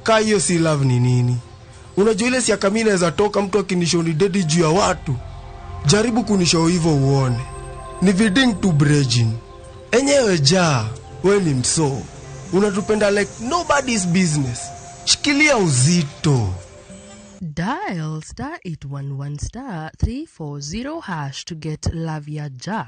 Ka hiyo si love ni nini? Unajua ile siaka mimi naweza toka mtu akinishow ni dedi juu ya watu. Jaribu kunishow hivyo uone. Ni viding to bridging. Enyewe jaa, we ni mso. Unatupenda like nobody's business. Shikilia uzito. Dial star 811 star 340 hash to get Love Ya Jah.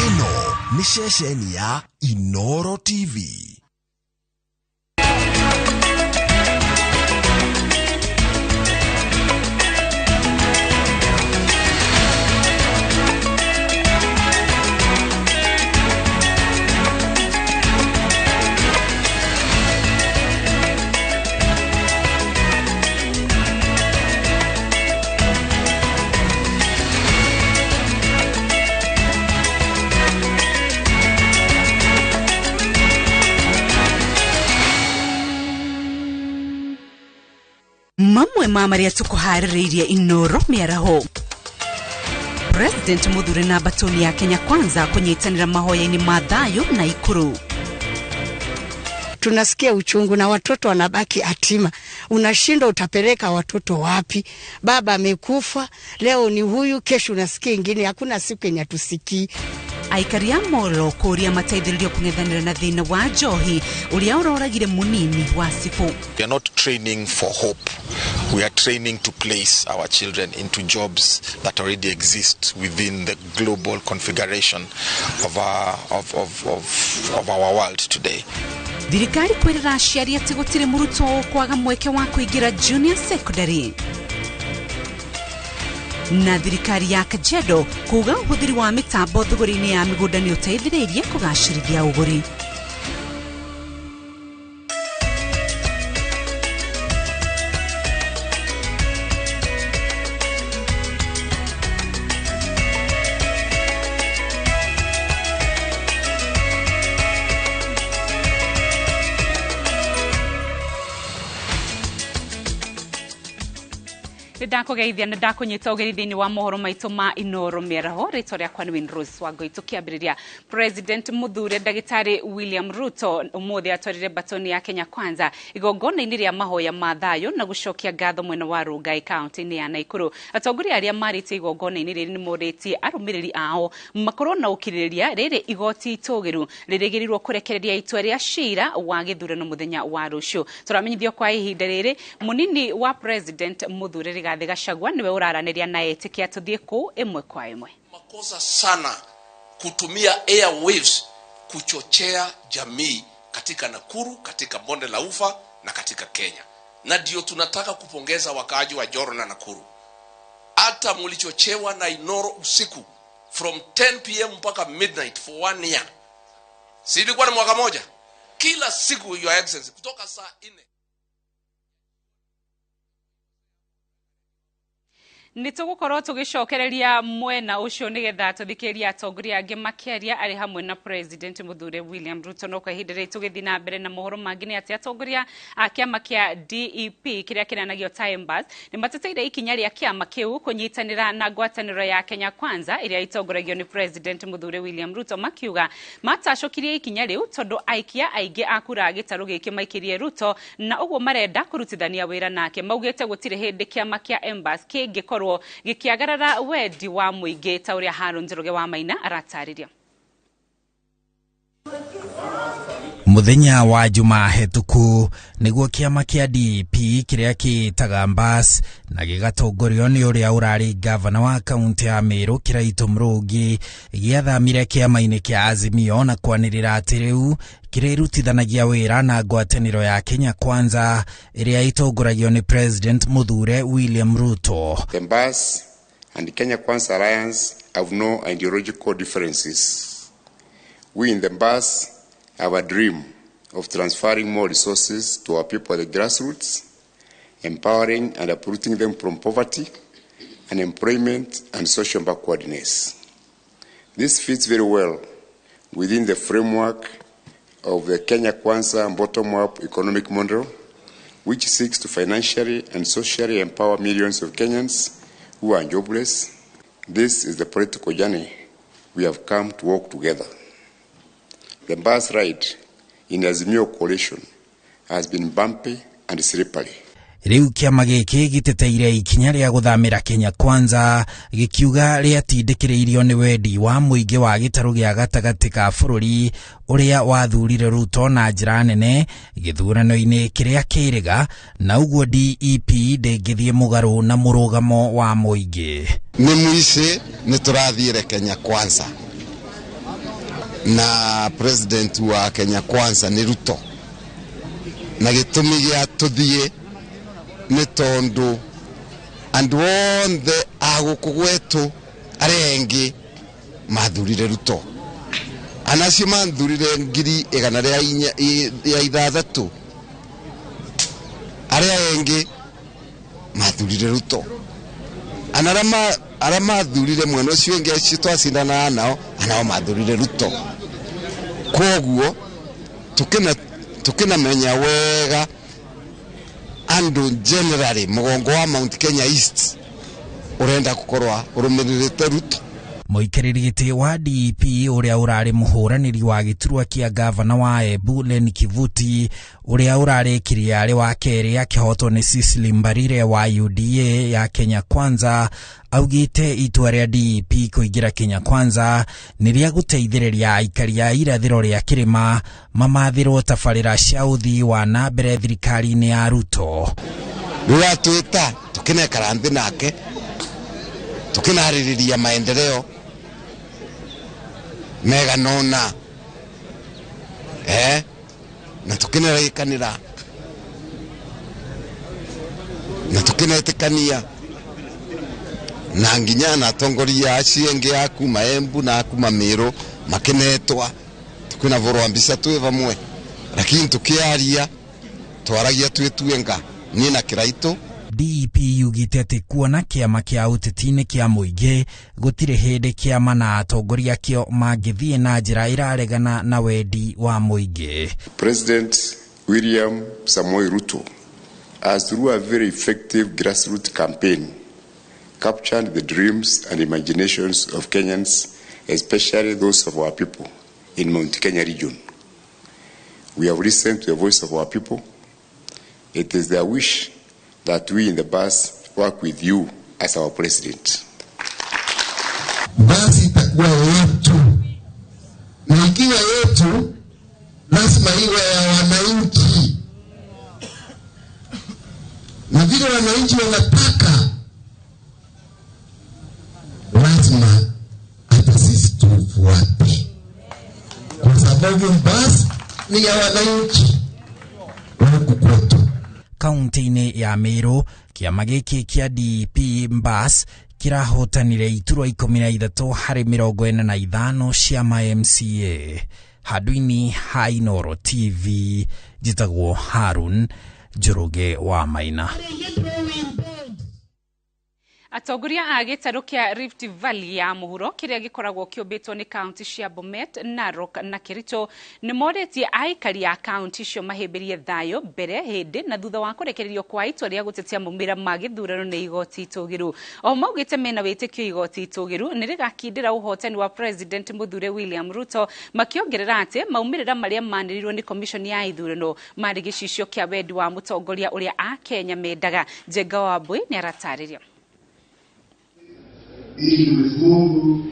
Ĩno nĩ ceceni ya Inoro TV. Mamwe ma marĩa tũkũharĩrĩirie Inoro mĩaraho. President Muthure na batoni ya Kenya Kwanza kũnyitanĩra mahoya-inĩ ma thayũ na Ikuru. Tunasikia uchungu na watoto wanabaki atima. Unashindwa utapeleka watoto wapi? Baba amekufa, leo ni huyu, kesho unasikia ingine, hakuna siku yenye tusikii. Aikari a Molo kũria mateithĩrĩrio kũng'ethanĩra na thĩna wa njohi ũrĩa ũroragire mũnini wa cibũ. We are not training for hope. We are training to place our children into jobs that already exist within the global configuration of our world today. Thirikari kwĩrĩra aciari atĩ gũtirĩ mũrutwo ũkwaga mweke wa kũingĩra junior secondary. Na thirikari ya Kajiado kuga ũhũthĩri wa mĩtambo thũgũrĩ-inĩ ya mĩgũnda nĩ ũteithĩrĩirie kũgacĩrithia ũgũri. Ndakugeithia na ndakunyita ũgeni thĩinĩ wa mohoro maitũ ma Inoro mĩaraho. Rĩtwa rĩakwa nĩ Winrose Wangũi. Tũkĩambĩrĩria, President Muthure Ndagĩtarĩ William Ruto ũmũthĩ atwarire batoni ya Kenya Kwanza igongona-inĩ rĩa mahoya ma thayũ na gũcokia ngatho mwena wa Rongai kaunti-inĩ ya Nakuru. Atongoria arĩa marĩte igongona-inĩ rĩrĩ nĩ morĩtie arũmĩrĩri ao makorwo na ũkirĩrĩria rĩrĩ igoti itũgĩru rĩrĩgĩrĩirwo kũrekereria itua rĩa cira wa gĩthurano mũthenya wa rũciũ. Tũramenyithio kwa ihinda rĩrĩ mũnini wa President Muthure Rigathi Gachagua niwe ũraranĩria na etĩkia tũthiĩ kũ ĩmwe kwa ĩmwe. Makosa sana kutumia airwaves kuchochea jamii katika Nakuru, katika bonde la Ufa na katika Kenya. Na ndio tunataka kupongeza wakaaji wa Joro na Nakuru. Hata mulichochewa na Inoro usiku from 10 p.m. mpaka midnight for 1 year. Si ilikuwa ni mwaka moja? Kila siku, Your Excellency, kutoka saa 4. Nĩ tũgũkorwo tũgĩcokereria mwena ũcio nĩgetha tũthikĩrĩrie atongoria angĩ makĩaria arĩ hamwe na President Muthure William Ruto. No kwa ihinda rĩrĩ tũgĩthiĩ na mbere na mohoro mangĩ nĩ atĩ atongoria a kĩama kĩa DEP kĩrĩa kĩranagio Timbers nĩ mateteire ikinya rĩa kĩama kĩu kũnyitanĩra na ngwatanĩro ya Kenya Kwanza ĩrĩa ĩtongoragio nĩ President Muthure William Ruto, makiuga matacũkirie ikinya rĩu tondũ aikia aingĩ a kura gĩtarũ gĩkĩ maikirie Ruto na ũguo marenda kũrutithania wĩra nake. Maugĩte gũtirĩ hĩndĩ kĩama kĩa Embers kĩngĩkorwo gĩkĩagarara wendi wa mũingĩ ta ũrĩa Haron Njoroge wa Maina aratarĩria. Muthenya wa Juma hetũku nĩguo kĩama kĩa DP kĩrĩa kĩĩtaga Mbas na gĩgatongorio nĩ ũrĩa ũrarĩ gavana wa kaunti ya Meru Kiraitũ Mũrũngi gĩathamire kĩama-inĩ kĩa Azimio na kwanĩrĩra atĩ rĩu kĩrĩrutithanagia wĩra na ngwatanĩro ya Kenya Kwanza ĩrĩa ĩtongoragio nĩ President Muthure William Ruto. The Mbas and Kenya Kwanza Alliance have no ideological differences. We in the Mbas have a dream of transferring more resources to our people at the grassroots, empowering and uprooting them from poverty, unemployment, and social backwardness. This fits very well within the framework of the Kenya Kwanza bottom-up economic model, which seeks to financially and socially empower millions of Kenyans who are jobless. This is the political journey we have come to walk together. The bus ride in the Azimio coalition has been bumpy and slippery. Riu kiama giki giteteire ikinya ria guthamira Kenya Kwanza gikiuga riatindikiriirio ni wendi wa muingi wa gitaru gia gatagati ka bururi uria wathurire Ruto na njira nene githurano-ini kiria kiriga na uguo DEP ndingithie mugaru na murugamo wa muingi. Ni mwici ni turathire Kenya Kwanza na president wa Kenya Kwanza ni Ruto na gitumi gia tuthie ni tondu andu onthe a guku gwetu aria engi mathurire Ruto anacio mathurire 106,000 aria engi mathurire Ruto ana aria mathurire mwena ucio engi acio twacindanaga nao anao mathurire Ruto. Koguo tukinamenya wega andu generally mugongo wa Mount Kenya East urenda gukorwa urumiririte Ruto. Muikarĩri gĩtĩ wa DEP ũrĩa ũrarĩ mũhũranĩri wa gĩturwa kĩa gavana wa Embu Len Kivuti ũrĩa ũrarĩkirie arĩ wa kerĩ akĩhotwo nĩ Cecily Mbarire wa UDA ya Kenya Kwanza augĩte itua rĩa DEP kũingĩra Kenya Kwanza nĩ rĩa gũteithĩrĩria aikari a irathĩro rĩa kĩrĩma mamathĩrwo tabarĩra cia ũthii wa na mbere thirikari-inĩ ya Ruto. Rĩrĩa twĩta tũkĩnekara nthĩ nake tukinaririria maendeleo mega nona na tukinarikanira na tukinetikania na nginya na atongoria acio engi aku Maembu na aku Mamiru makinetwa tukinavurwa mbica twi vamwe, lakini tukiaria twaragia twituenga ni na Kiraitu. DEP yugite ati kuona kiama kia uteti-inĩ kia mũingĩ gũtirĩ hĩndĩ kĩama na atongoria kĩo mangĩthiĩ na njĩra ĩraregana na wendi wa mũingĩ. President William Samoei Ruto has through a very effective grassroots campaign captured the dreams and imaginations of Kenyans, especially those of our people in Mount Kenya region. We have listened to the voice of our people. It is their wish that we in the bus work with you as our president. Basi itakuwa yetu, na ikiwa yetu lazima iwe ya wananchi, na vile wananchi wanataka lazima hata sisi tufuate, kwa sababu basi ni ya wananchi huku kwetu. Kaunti-inĩ ya Meru kĩama gĩkĩ kĩa DP Mbas kĩrahotanire iturwa 13 harĩ 45 cia ma MCA. Handũ-inĩ ha Inooro TV njĩtagwo Harun Njoroge wa Maina. Atongoria a gĩtarũ kĩa Rift Valley ya mũhuro kĩrĩa gĩkoragwo kĩũmbĩtwo nĩ kaunti cia Bomet, Narok na Kericho nĩ morĩtie aikari a kaunti icio mahĩmbĩrie thayũ mbere, hĩndĩ na thutha wa kũrekererio kwa itua rĩa gũtetia maumĩrĩra ma gĩthurano nĩ igoti itũgĩru. O maugĩte mena wĩtĩkio igoti itũgĩru nĩ rĩgakindĩra ũhotani wa President mũthure William Ruto, makĩongerera atĩ maumĩrĩra marĩa manĩrĩirwo nĩ commission ya ithurano marĩ gĩcicio kĩa wendi wa mũtongoria ũrĩa Akenya mendaga. Njenga Wambui nĩ aratarĩria.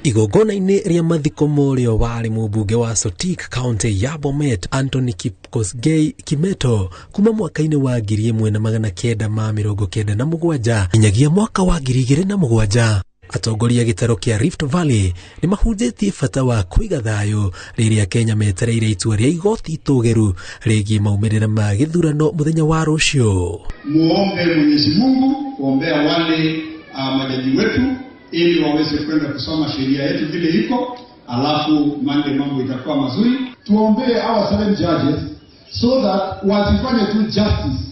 Igongona-inĩ rĩa mathiko mũrĩo warĩ mũmbunge wa Sotik County ya Bomet Anthony Kipkosgei Kimeto kuma mwaka-inĩ wa 1997 nginyagia mwaka wa 2007. Atongoria gĩtarũ kĩa Rift Valley nĩ mahunjĩtie bata wa kũiga thayũ rĩrĩa Kenya metereire itua rĩa igoti itũgĩru rĩgiĩ maumĩrĩra ma gĩthurano mũthenya wa rũciũ. Muombe Mwenyezi Mungu kuombea wale majaji wetu ili waweze kwenda kusoma sheria yetu vile iko, alafu mande mambo itakuwa mazuri. Tuombee our 7 judges so that wasifanye tu justice,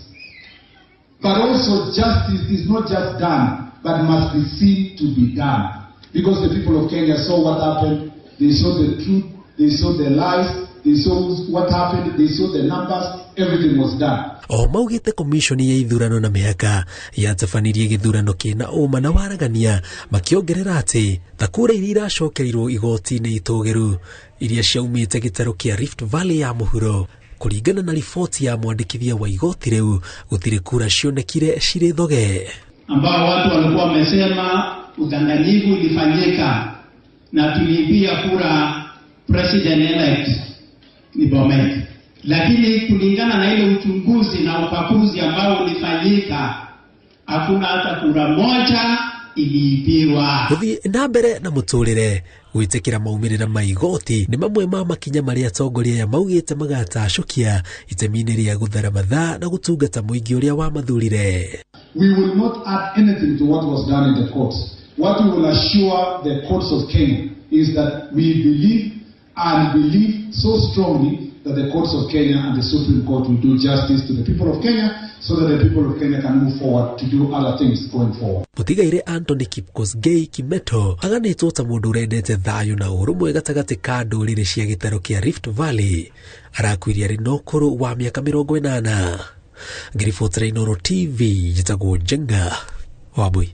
but also justice is not just done but must be seen to be done. Because the people of Kenya saw what happened, they saw the truth, they saw the lies, they saw what happened, they saw the numbers, everything was done. O maugite komishoni ya ithurano na mĩhaka yatabanirie gĩthurano kĩna ũma na waragania, makĩongerera atĩ ta kura iria iracokerirwo igoti-inĩ itũgĩru iria ciaumĩte gĩtarũ kĩa Rift Valley ya mũhuro. Kũringana na riboti ya mwandĩkithia wa igoti rĩu, gũtirĩ kura cionekire cirĩ thoge, ambao watu walikuwa wamesema udanganyifu ulifanyika na tuliibia kura president elect ni Bomet, lakini kulingana na ile uchunguzi na ukaguzi ambao ulifanyika hakuna hata kura moja iliibiwa. Gũthiĩ na mbere na mũtũrĩre gwĩtĩkĩra maumĩrĩra ma igoti nĩ mamwe ma makinya marĩa atongoria aya maugĩte magatacũkia itemi-inĩ rĩa gũthara mathaa na gũtungata mũingĩ ũrĩa wamathurire. We will not add anything to what was done in the courts. What we will assure the courts of Kenya is that we believe and believe so strongly that the courts of Kenya and the Supreme Court will do justice to the people of Kenya so that the people of Kenya can move forward to do other things going forward. Mũtigaire Anthony Kipkosgei Kimeto aganĩtwo ta mũndũ ũrendete thayũ na ũrũmwe gatagatĩ ka ndũrĩrĩ cia gĩtarũ kĩa Rift Valley. Arakuire arĩ na ũkũrũ wa mĩaka 80. Ngĩribotera Inooro TV, njĩtagwo Njenga Wambui.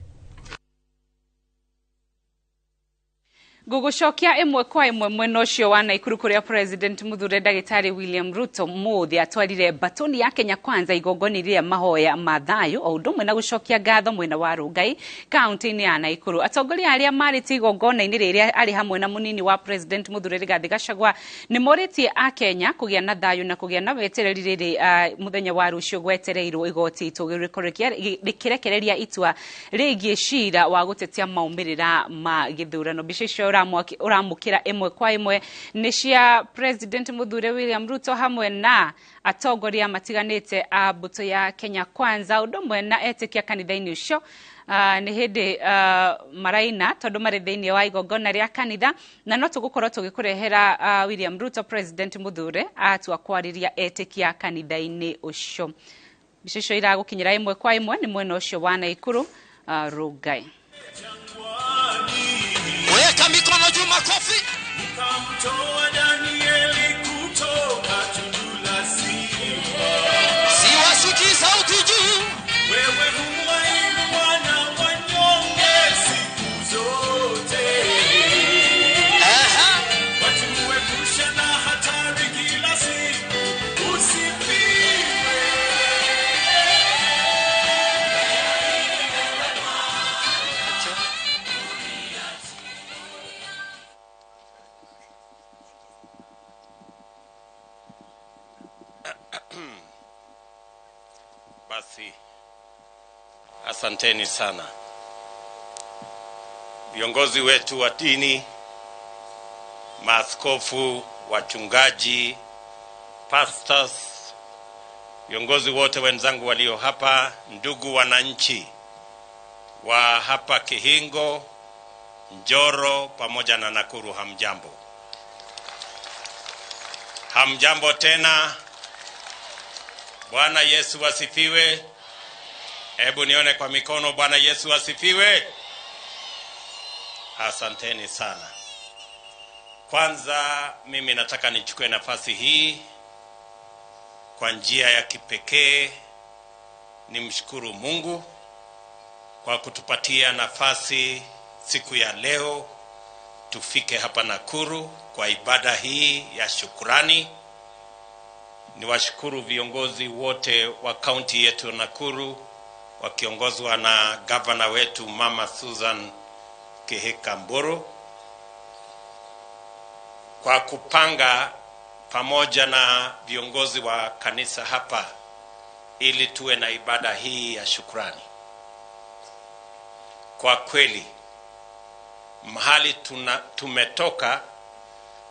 Ngũgũcokia ĩmwe kwa ĩmwe mwena ũcio wa Naikuru kũrĩa President Muthure Ndagĩtarĩ William Ruto mũthĩ atwarire batoni ya Kenya Kwanza igongona rĩa mahoya ma thayũ o ũndũ ũmwe na gũcokia ngatho mwena wa Rongai kaunti-inĩ ya Naikuru. Atongoria arĩa marĩte igongona-inĩ rĩrĩa arĩ hamwe na mũnini wa President Muthure Rigathi Gachagua nĩ morĩtie a Kenya kũgĩa na thayũ na kũgĩa na wetereri rĩrĩ mũthenya wa rũciũ gwetereirwo igoti itũgĩru rĩkĩrekereria itua rĩgiĩ cira wa gũtetia maumĩrĩra ma gĩthurano. Mbica icio uramukira ĩmwe kwa ĩmwe nĩ cia President Muthure William Ruto hamwe na atongoria matiganĩte a mbũtũ ya Kenya Kwanza ũndũ ũmwe na etĩkia kanitha-inĩ ũcio. Nĩ hĩndĩ maraina tondũ marĩ thĩinĩ wa igongona rĩa kanitha, na no tũgũkorwo tũgĩkũrehera William Ruto President Muthure atua kwarĩria etĩkia kanitha-inĩ ũcio. Mbica icio iragũkinyĩra ĩmwe kwa ĩmwe nĩ mwena ũcio wa Naikuru Rongai. Weka mikono juu, makofi. Nikamtoa Danieli kutoka tundu la simba. Siwasikii sauti juu. Wewe huwainua na wanyonge siku zote. Aha. Watuepusha na hatari kila siku. Usifiwe. Basi, asanteni sana viongozi wetu wa dini, maaskofu, wachungaji, pastors, viongozi wote wenzangu walio hapa, ndugu wananchi wa hapa Kihingo, Njoro pamoja na Nakuru, hamjambo. Hamjambo tena. Bwana Yesu asifiwe. Hebu nione kwa mikono. Bwana Yesu asifiwe. Asanteni sana. Kwanza mimi nataka nichukue nafasi hii kwa njia ya kipekee nimshukuru Mungu kwa kutupatia nafasi siku ya leo tufike hapa Nakuru kwa ibada hii ya shukrani. Niwashukuru viongozi wote wa kaunti yetu Nakuru wakiongozwa na gavana wetu Mama Susan Kihika Mburu kwa kupanga pamoja na viongozi wa kanisa hapa ili tuwe na ibada hii ya shukrani. Kwa kweli mahali tumetoka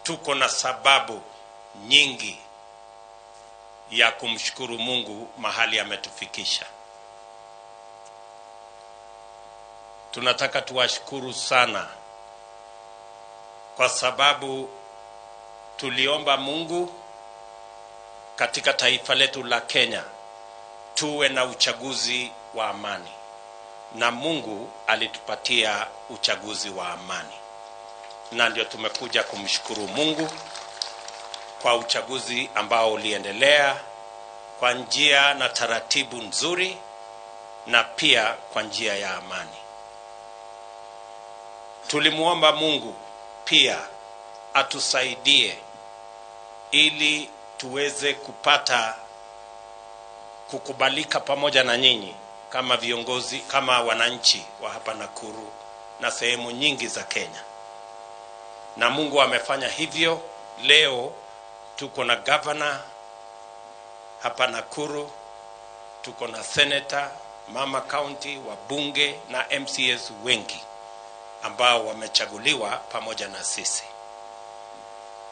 tuko na sababu nyingi ya kumshukuru Mungu mahali ametufikisha. Tunataka tuwashukuru sana kwa sababu tuliomba Mungu katika taifa letu la Kenya tuwe na uchaguzi wa amani. na Mungu alitupatia uchaguzi wa amani, na ndio tumekuja kumshukuru Mungu kwa uchaguzi ambao uliendelea kwa njia na taratibu nzuri na pia kwa njia ya amani. Tulimuomba Mungu pia atusaidie ili tuweze kupata kukubalika pamoja na nyinyi kama viongozi, kama wananchi wa hapa Nakuru na sehemu nyingi za Kenya. Na Mungu amefanya hivyo. Leo tuko na governor hapa Nakuru, tuko na senator, mama county, wabunge na MCAs wengi ambao wamechaguliwa pamoja na sisi.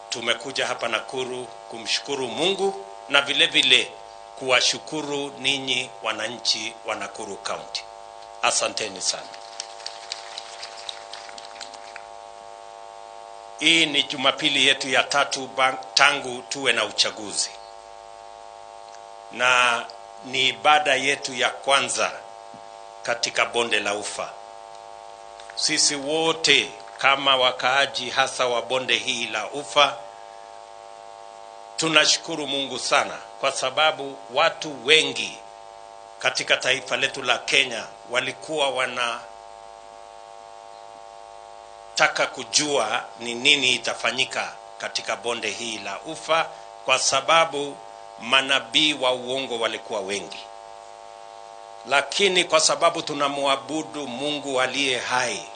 Tumekuja hapa Nakuru kumshukuru Mungu na vile vile kuwashukuru ninyi wananchi wa Nakuru County. Asanteni sana. Hii ni Jumapili yetu ya tatu tangu tuwe na uchaguzi, na ni ibada yetu ya kwanza katika bonde la Ufa. Sisi wote kama wakaaji hasa wa bonde hii la Ufa tunashukuru Mungu sana, kwa sababu watu wengi katika taifa letu la Kenya walikuwa wanataka kujua ni nini itafanyika katika bonde hii la Ufa, kwa sababu manabii wa uongo walikuwa wengi. Lakini kwa sababu tunamwabudu Mungu aliye hai,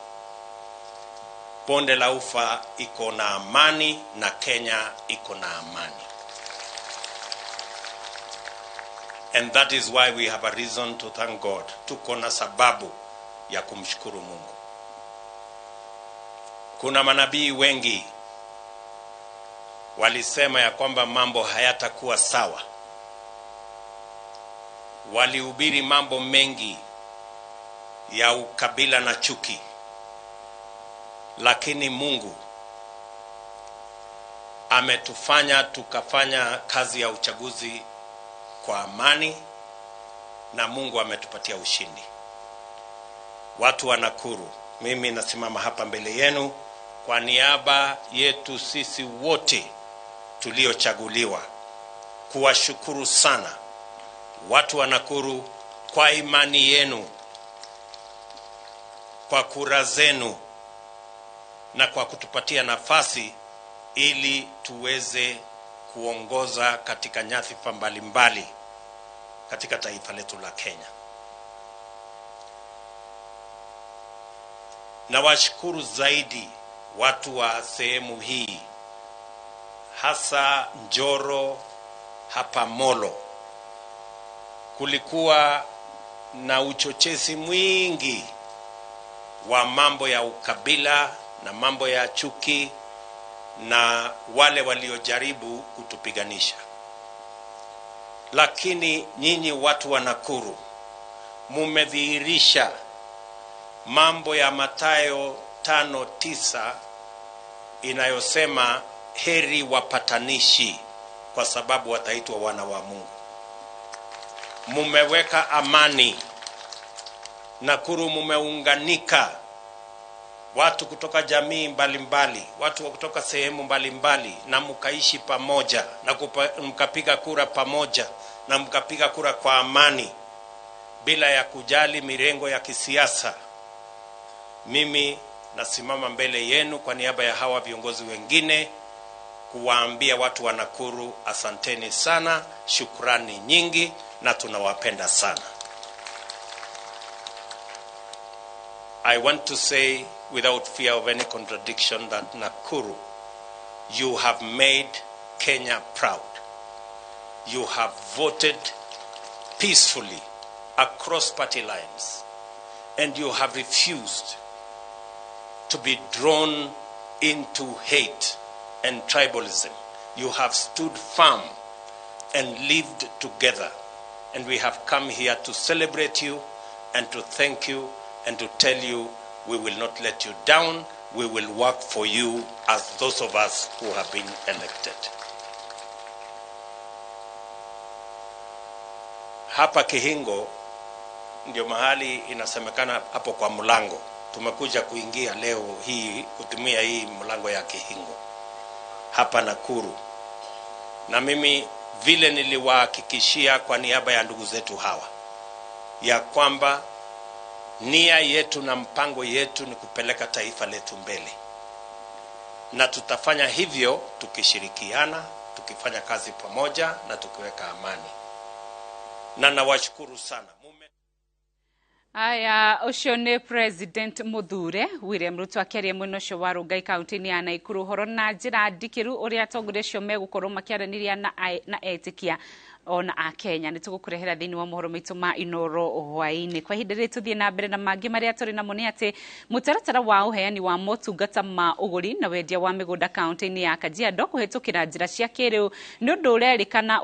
bonde la Ufa iko na amani na Kenya iko na amani. And that is why we have a reason to thank God. Tuko na sababu ya kumshukuru Mungu. Kuna manabii wengi walisema ya kwamba mambo hayatakuwa sawa. Walihubiri mambo mengi ya ukabila na chuki. Lakini Mungu ametufanya tukafanya kazi ya uchaguzi kwa amani, na Mungu ametupatia ushindi. Watu wa Nakuru, mimi nasimama hapa mbele yenu kwa niaba yetu sisi wote tuliochaguliwa kuwashukuru sana watu wa Nakuru kwa imani yenu, kwa kura zenu na kwa kutupatia nafasi ili tuweze kuongoza katika nyadhifa mbalimbali katika taifa letu la Kenya. Nawashukuru zaidi watu wa sehemu hii, hasa Njoro hapa Molo. Kulikuwa na uchochezi mwingi wa mambo ya ukabila na mambo ya chuki na wale waliojaribu kutupiganisha. Lakini nyinyi watu wa Nakuru mumedhihirisha mambo ya Mathayo 5:9 inayosema heri wapatanishi kwa sababu wataitwa wana wa Mungu. Mumeweka amani Nakuru, mumeunganika watu kutoka jamii mbalimbali, watu kutoka sehemu mbalimbali, na mkaishi pamoja na mkapiga kura pamoja na mkapiga kura kwa amani bila ya kujali mirengo ya kisiasa. Mimi nasimama mbele yenu kwa niaba ya hawa viongozi wengine kuwaambia watu wa Nakuru asanteni sana, shukrani nyingi, na tunawapenda sana. I want to say without fear of any contradiction that Nakuru, you have made Kenya proud. You have voted peacefully across party lines, and you have refused to be drawn into hate and tribalism. You have stood firm and lived together, and we have come here to celebrate you and to thank you and to tell you we will not let you down. We will work for you as those of us who have been elected. Hapa Kihingo ndio mahali inasemekana hapo kwa mlango. Tumekuja kuingia leo hii kutumia hii mlango ya Kihingo hapa Nakuru, na mimi vile niliwahakikishia kwa niaba ya ndugu zetu hawa ya kwamba nia yetu na mpango yetu ni kupeleka taifa letu mbele, na tutafanya hivyo tukishirikiana, tukifanya kazi pamoja na tukiweka amani, na nawashukuru sana. Aya, ũcio nĩ President Mũthure William Ruto akĩaria mwena ũcio wa Rongai kaunti-inĩ ya Naikuru ũhoro na njĩra ndikĩru ũrĩa atongoria acio megũkorwo makĩaranĩria na etĩkia ona a Kenya. Nĩ tũgũkũrehera thĩinĩ wa mohoro maitũ ma Inoro hwaĩ-inĩ. Kwa ihinda rĩrĩ tũthiĩ na mbere na mangĩ marĩa tũrĩ namo nĩ atĩ mũtaratara wa ũheani wa motungata ma ũgũri na wendia wa mĩgũnda kaunti-inĩ ya Kajiado kũhĩtũkĩra njĩra cia kĩrĩu nĩ ũndũ ũrerĩkana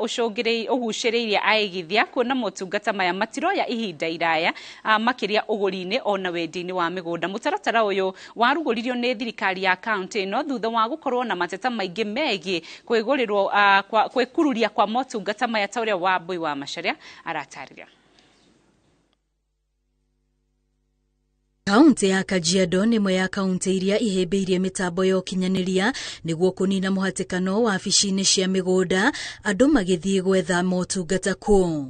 ũgucĩrĩirie aigithia kuona motungata maya matiroya ihinda iraya makĩria ũgũri-inĩ ona wendia-inĩ wa mĩgũnda. Mũtaratara ũyũ warugũririo nĩ thirikari ya kaunti ĩno thutha wa gũkorwo na mateta maingĩ megiĩ kwĩgũrĩrwo kwĩkururia kwa motungata maya ta ũrĩa Wambui wa Macharia aratarĩria. Kaunti ya Kajiado nĩ ĩmwe ya kaunti iria ihĩmbĩirie mĩtambo ya ũkinyanĩria nĩguo kũnina mũhatĩkano wabici-inĩ cia mĩgũnda andũ magĩthiĩ gwetha motungata kuo.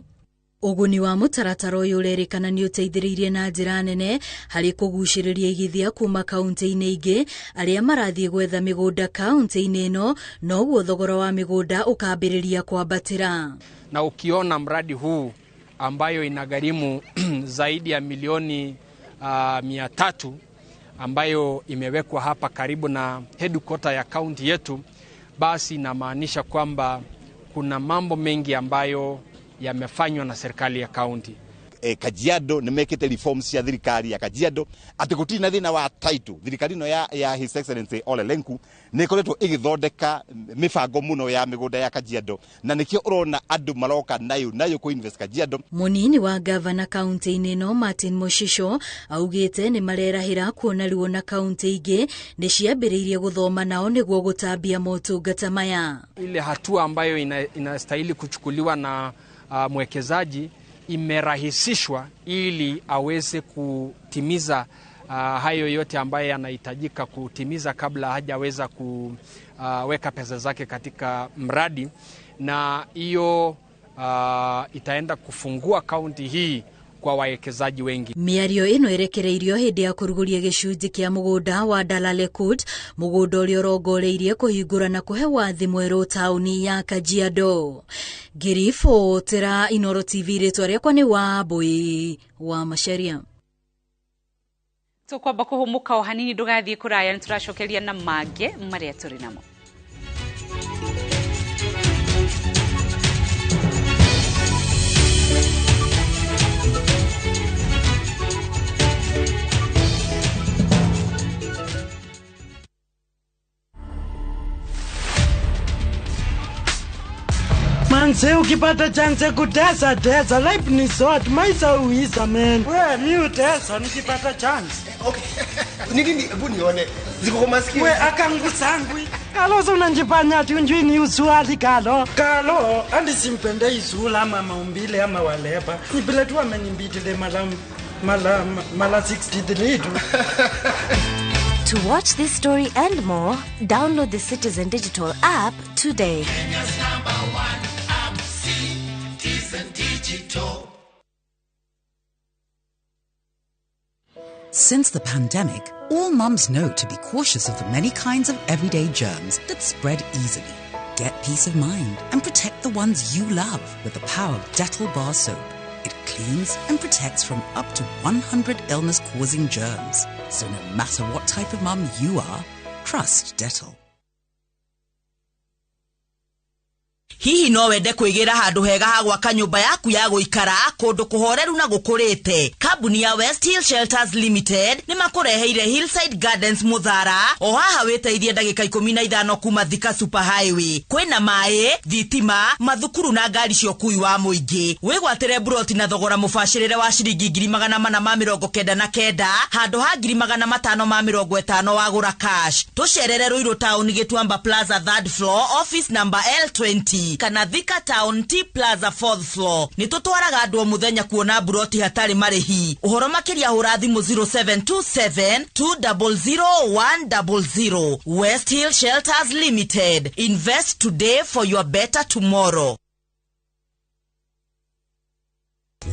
Ũguni wa mũtaratara ũyũ ũrerĩkana nĩ ũteithĩrĩirie na njĩra nene harĩ kũgucĩrĩria igithia kuma kaunti-inĩ ingĩ arĩa marathiĩ gwetha mĩgũnda kaunti-inĩ ĩno, noguo thogora wa mĩgũnda ũkambĩrĩria kwambatĩra. Na ukiona mradi huu ambayo inagharimu zaidi ya milioni 300 ambayo imewekwa hapa karibu na headquarter ya kaunti yetu, basi inamaanisha kwamba kuna mambo mengi ambayo yamefanywa na serikali ya kaunti. Kajiado nĩ mekĩte reforms cia thirikari ya Kajiado atĩ gũtirĩ na thĩna wa title. Thirikari ĩno ya His Excellency Ole Lenku nĩ ĩkoretwo ĩgĩthondeka mĩbango mũno ya mĩgũnda ya Kajiado, na nĩkĩo ũrona andũ maroka nayo kũ invest Kajiado. Mũnini wa gavana kaunti-inĩ ĩno Martin Moshisho augĩte nĩ marerahĩra kuona ruo na kaunti ingĩ nĩ ciambĩrĩirie gũthoma nao nĩguo gũtambia motungata maya. Ile hatua ambayo inastahili kuchukuliwa na mwekezaji imerahisishwa ili aweze kutimiza hayo yote ambayo yanahitajika kutimiza kabla hajaweza kuweka pesa zake katika mradi, na hiyo itaenda kufungua kaunti hii kwa wawekezaji wengi. Mĩario ĩno ĩrekereirio hĩndĩ ya kũrugũria gĩcunjĩ kĩa mũgũnda wa Dalalekut, mũgũnda ũrĩa ũrongoreirie kũhingũra na kũhe wathi mwerũ taũni ya Kajiado. Ngĩribotera Inoro TV, rĩtwa rĩakwa nĩ Wambui wa Macharia. Tũkwamba kũhũmũka o hanini, ndũgathiĩ kũraya, nĩ tũracokeria na mangĩ marĩa tũrĩ namo. Manze, ukipata chance kutesa tesa, life ni short, maisha uisa man. We, mi utesa nikipata chance. Okay. Nini hebu nione. Ziko kwa masikio. We akangu sangwi. Kalo so unanjifanya ati unjui ni uswali kalo. Kalo, andi simpende izula ama maumbile ama waleba. Ni vile tu amenimbitile mala 63 tu. To watch this story and more, download the Citizen Digital app today. Kenya's number one app, Citizen Digital. Since the pandemic, all mums know to be cautious of the many kinds of everyday germs that spread easily. Get peace of mind and protect the ones you love with the power of Dettol Bar Soap. It cleans and protects from up to 100 illness-causing germs. So no matter what type of mum you are, trust Dettol. Hihi no wende kwĩgĩra handũ hega ha gwaka nyũmba yaku ya gũikara kũndũ kũhoreru na gũkũrĩte. Kambuni ya West Hill Shelters Limited nĩ makũreheire Hillside Gardens Mũthara o haha wĩteithie ndagĩka 15 kuma Thika Super Highway. Kwĩna maĩ, thitima, mathukuru na ngari cia ũkui wa mũingĩ. Wĩgwatĩre buroti na thogora mũbacĩrĩre wa ciringi 499 handũ ha 550 wagũra cash. Tũcerere Ruiru Town Gĩtuamba Plaza 3rd floor office number L20. City kana Thika Town T Plaza 4th floor. Nĩ tũtwaraga andũ o mũthenya kuona mburoti hatarĩ marĩhi. Ũhoro makĩria hũra thimũ 0727 200 100. West Hill Shelters Limited. Invest today for your better tomorrow.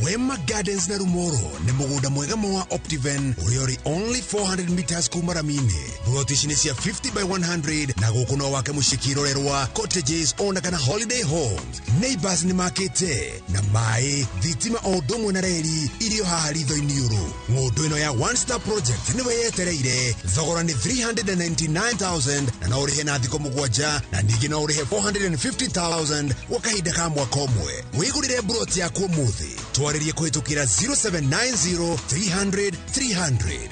Wema Gardens na Rumoro nĩ mũgũnda mwega mwa Optiven ũrĩa ũrĩ only 400 meters kuma rami-inĩ. Buroti ici nĩ cia 50 by 100 na gũkũ no wake mũciĩ kĩrorerwa, cottages ona kana holiday homes. Neighbors nĩ makĩte na maĩ, thitima o ũndũ ũmwe na reri irio haha ritho-inĩ ũrũ. Ng'ũndũ ĩno ya One Star Project nĩwe yetereire. Thogora nĩ 399,000 na no ũrĩhe na thikũ 7 na ningĩ no ũrĩhe 450,000 gwa kahinda ka mwaka ũmwe. Wĩgũrĩre buroti yaku ũmũthĩ. Twarĩrie kũhĩtũkĩra 0790 300 300.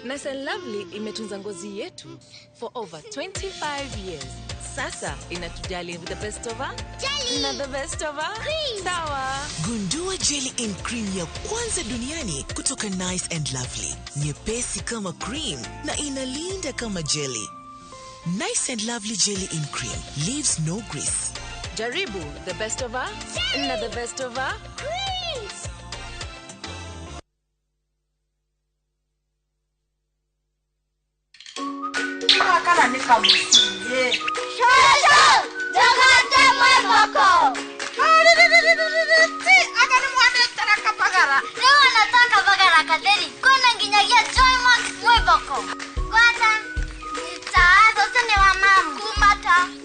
Nice and Lovely imetunza ngozi yetu for over 25 years. Sasa inatujali with the best of her jelly na the best of her cream. Sawa. Gundua jelly in cream ya kwanza duniani kutoka Nice and Lovely. Nyepesi kama cream na inalinda kama jelly. Nice and Lovely jelly in cream leaves no grease. Jaribu the best of her na the best of her cream.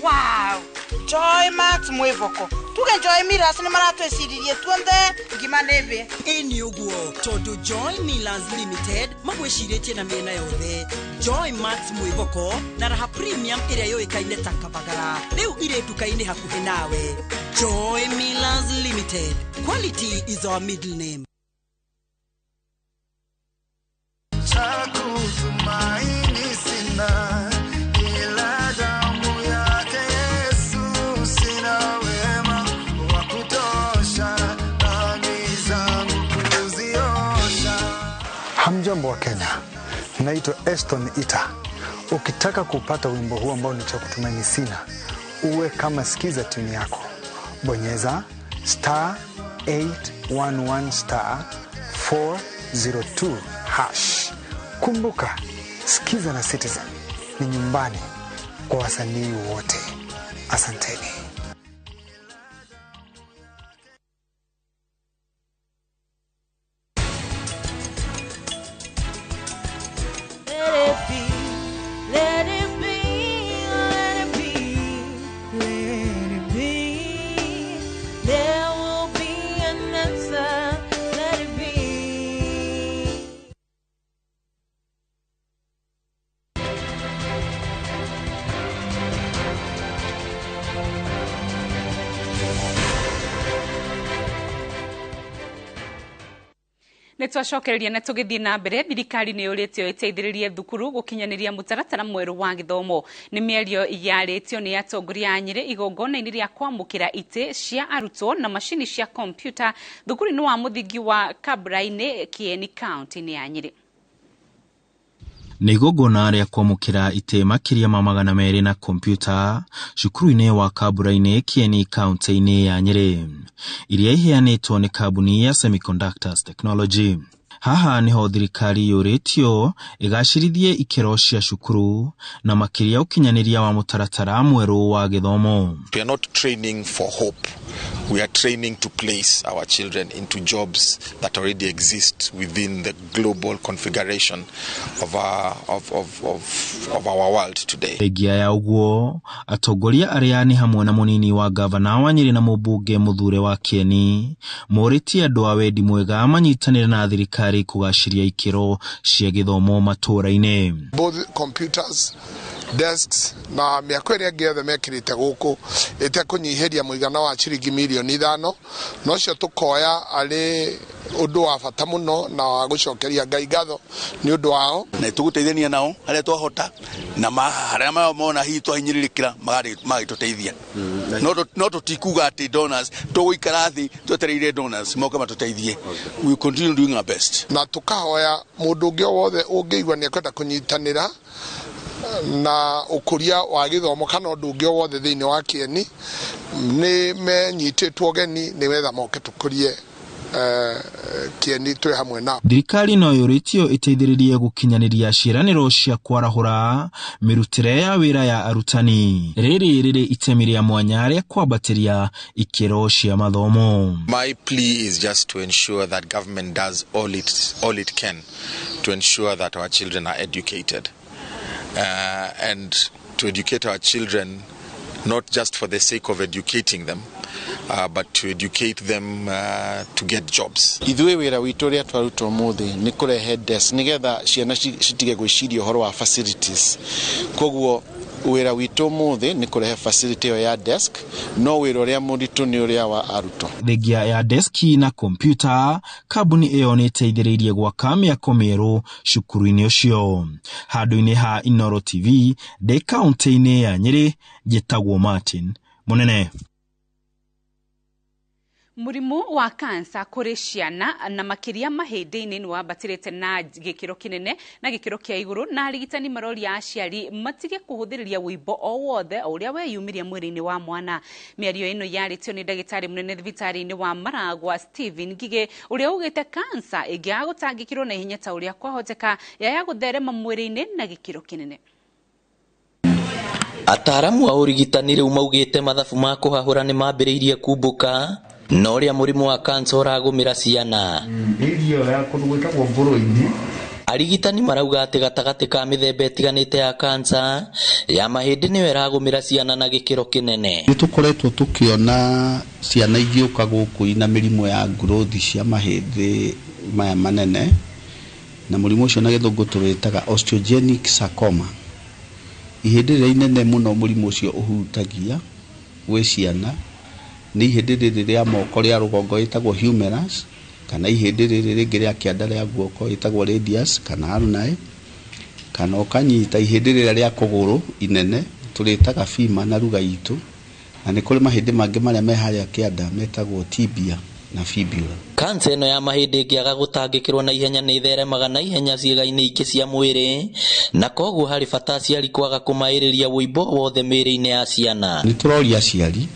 Wow, Joy Max mwivoko tuge Joy Millers nĩ maratwĩciririe tuonthe ngima nĩthĩ. Ĩni ũguo tondũ Joy Millers Limited magwĩcirĩtie na mĩena yothe. Joy Max mwivoko na Raha Premium ĩrĩa yũĩkaine ta Kabagara rĩu irĩ nduka-inĩ hakuhĩ nawe. Joy Millers Limited, quality is our middle name. Chakutumaini sina ila damu yake Yesu, sina wema wa kutosha dhambi zangu kuziosha. Hamjambo wa Kenya, naitwa Eston Ita. Ukitaka kupata wimbo huu ambao ni Chakutumaini Sina, uwe kama sikiza tune yako, bonyeza star 811 star 402 hash. Kumbuka, sikiza na Citizen ni nyumbani kwa wasanii wote. Asanteni. Let it be, let it be, let it be, let it be. There will be an answer, let it be. Nĩ twacokereria na tũgĩthiĩ na mbere. Thirikari nĩ yũrĩtio ĩteithĩrĩrie thukuru gũkinyanĩria mũtaratara mwerũ wa gĩthomo. Nĩ mĩario yarĩtio nĩ atongoria a Nyĩrĩ igongona-inĩ rĩa kwamũkĩra itĩ cia arutwo na macini cia kompiuta thukuru-inĩ wa mũthingi wa Kabra-inĩ, Kieni, kaunti-inĩ ya Nyĩrĩ. Nĩ igongona rĩa kwamũkĩra itĩ makĩria ma 200 na kompiuta cukuru-inĩ wa Kabura-inĩ, Kieni, kaunti-inĩ ya Nyĩrĩ, iria iheanĩtwo nĩ kambuni ya Semiconductors Technology. Haha niho thirikari yũrĩtio ĩgacĩrithie ikĩro cia cukuru na makĩria ũkinyanĩria wa mũtaratara mwerũ wa gĩthomo. We are not training for hope. We are training to place our children into jobs that already exist within the global configuration of our world today. Thengia ya ũguo, atongoria arĩa nĩ hamwe na mũnini wa gavana wa Nyĩrĩ na mũmbunge mũthure wa Kieni morĩtie andũ a wendi mwega manyitanĩre na thirikari kũgacĩria ikĩro cia gĩthomo matũũra-inĩ. Both computers, Desks na mĩako ĩrĩa ĩngĩ yothe mekĩrĩte gũkũ ĩtekũnyihĩria mũigana wa ciringi mirioni 5, na ũcio tũkoya arĩ ũndũ wa bata mũno na wa gũcokeria Ngai ngatho nĩ ũndũ wao. Na tũgũteithania nao harĩa twahota, na harĩa mona hihi twahinyĩrĩrĩkĩra magagĩtũteithia. No tũtikuga atĩ donors tũgũikara thĩ twetereire donors moke matũteithie. We continue doing our best. Na tũkahoya mũndũ ũngĩ o wothe ũngĩigua nĩ ekwenda kũnyitanĩra na ũkũria wa gĩthomo kana ũndũ ũngĩ o wothe thĩinĩ wa Kieni, nĩ menyitĩtwo ũgeni nĩgetha moke tũkũrie Kieni twĩ hamwe nao. Thirikari no yũrĩtio ĩteithĩrĩrie gũkinyanĩria ciĩranĩro cia kwarahũra mĩrutĩre ya wĩra ya arutani. Rĩrĩ rĩrĩ itemi rĩa mwanya rĩa kwambatĩria ikĩro cia mathomo. My plea is just to ensure that government does all it can to ensure that our children are educated, and to educate our children not just for the sake of educating them, but to educate them to get jobs. Ithuĩ wĩra witũ ũrĩa twaruta ũmũthĩ nĩ kũrehe desk nĩgetha ciana citige gwĩciria ũhoro wa facilities. Koguo wĩra witũ ũmũthĩ nĩ kũrehe facility ĩyo ya desk, no wĩra ũrĩa mũritũ nĩ ũrĩa wa arutwo. Thengia ya deski na kompyuta, kambuni ĩyo nĩ ĩteithĩrĩirie gwaka mĩako mĩerũ cukuru-inĩ ũcio. Handũ-inĩ ha Inooro TV, ndĩ kaũntĩ-inĩ ya Nyĩrĩ, njĩtagwo Martin Mũnene. Mũrimũ wa kansa kũrĩ ciana na makĩria mahĩndĩ-inĩ nĩ wambatĩrĩte na gĩkĩro kĩnene na gĩkĩro kĩa igũrũ, na arigitani maroria aciari matige kũhũthĩrĩria wũimbo o wothe o ũrĩa weyumĩria mwĩrĩ-inĩ wa mwana. Mĩario ĩno yarĩtio nĩ ndagĩtarĩ mũnene thibitarĩ-inĩ wa Maragwa Stephen Ngigĩ, ũrĩa ugĩte kansa ĩngĩaga gũtangĩkĩrwo na ihenya ta ũrĩa kwahoteka yaya gũtherema mwĩrĩ-inĩ na gĩkĩro kĩnene. Ataaramu a ũrigitani rĩu maugĩte mathabu ma kũhahũra nĩ mambĩrĩirie kumbũka na ũrĩa mũrimũ wa kansa ũragũmĩra ciana. Irio ya kũndũ gwĩtagwo mbũrũ-inĩ. Arigitani marauga atĩ gatagatĩ ka mĩthemba ĩtiganĩte ya kansa ya mahĩndĩ nĩyo ĩragũmĩra ciana na gĩkĩro kĩnene. Nĩ tũkoretwo tũkĩona ciana igĩũka gũkũ ina mĩrimũ ya growth cia mahĩndĩ maya manene, na mũrimũ ũcio na gĩthũngũ tũwĩtaga osteogenic sarcoma. Ihĩndĩ rĩrĩa inene mũno mũrimũ ũcio ũhutagia gwĩ ciana nĩ ihĩndĩ rĩrĩ rĩa moko rĩa rũgongo rĩtagwo humerus, kana ihĩndĩ rĩrĩ rĩngĩ rĩa kĩanda rĩa guoko rĩtagwo radius kana ulna, kana ũkanyita ihĩndĩ rĩrĩa rĩa kũgũrũ inene tũrĩtaga femur na ruga itũ, na nĩ kũrĩ mahĩndĩ mangĩ marĩa me harĩa kĩanda metagwo tibia na fibula. Kansa ĩno ya mahĩndĩ ĩngĩaga gũtangĩkĩrwo na ihenya nĩ ĩtheremaga na ihenya ciĩga-inĩ ingĩ cia mwĩrĩ, na koguo harĩ bata aciari kwaga kũmaĩrĩria wũimbo wothe mĩĩrĩ-inĩ ya ciana. Nĩ tũroria aciari,